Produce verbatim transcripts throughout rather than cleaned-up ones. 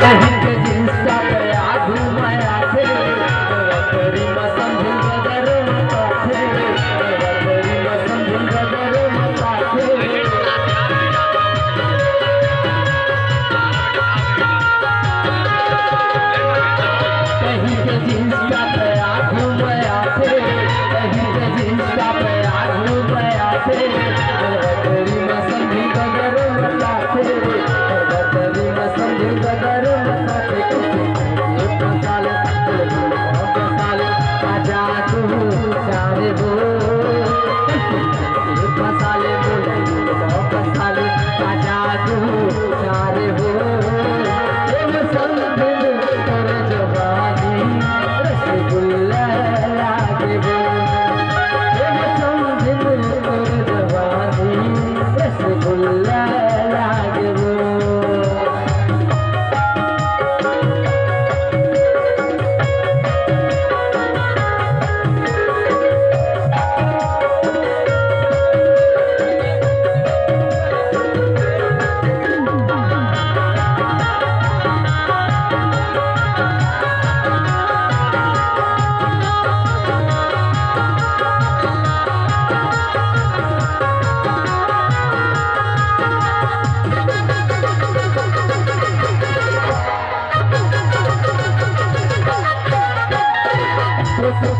कहीं के जिसका पे आगू माया थे, तेरी मौसम भी बदल मचाथे, तेरी मौसम भी बदल मचाथे। कहीं के जिसका पे आगू माया थे, कहीं के जिसका पे आगू माया थे, तेरी मौसम भी बदल मचाथे, तेरी मौसम भी बदल मचाथे।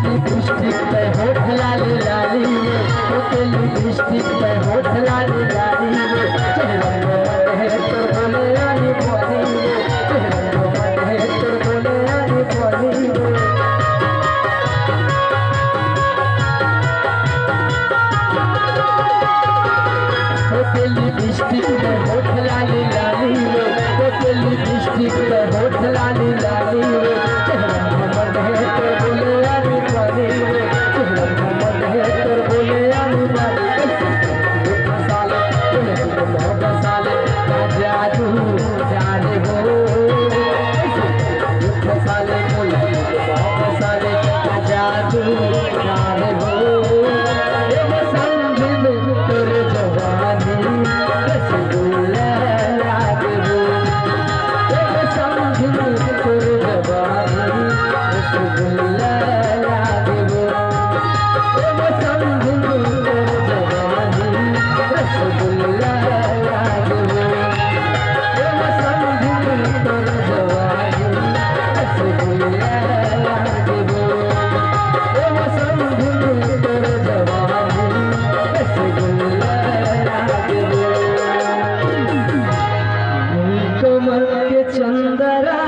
लिपस्टिक पे होठ लाली लाली रे, होठ लिपस्टिक पे होठ लाली लाली रे, चेहरा पे मत है तो बोले आनी पानी रे, चेहरा पे मत है तो बोले आनी पानी रे। होठ लिपस्टिक पे होठ लाली लाली रे, होठ लिपस्टिक पे होठ लाली लाली रे, चेहरा पे मत है तो बोले आनी पानी रे, चेहरा पे मत है तो बोले आनी पानी। साले, साले, जादू जाने हो। साले, साले, जादू जाने हो। ए समझ में तोर जवानी रसगुल्ला लागे हो। ए समझ में तोर जवानी रसगुल्ला लागे हो। कमर के चंदरा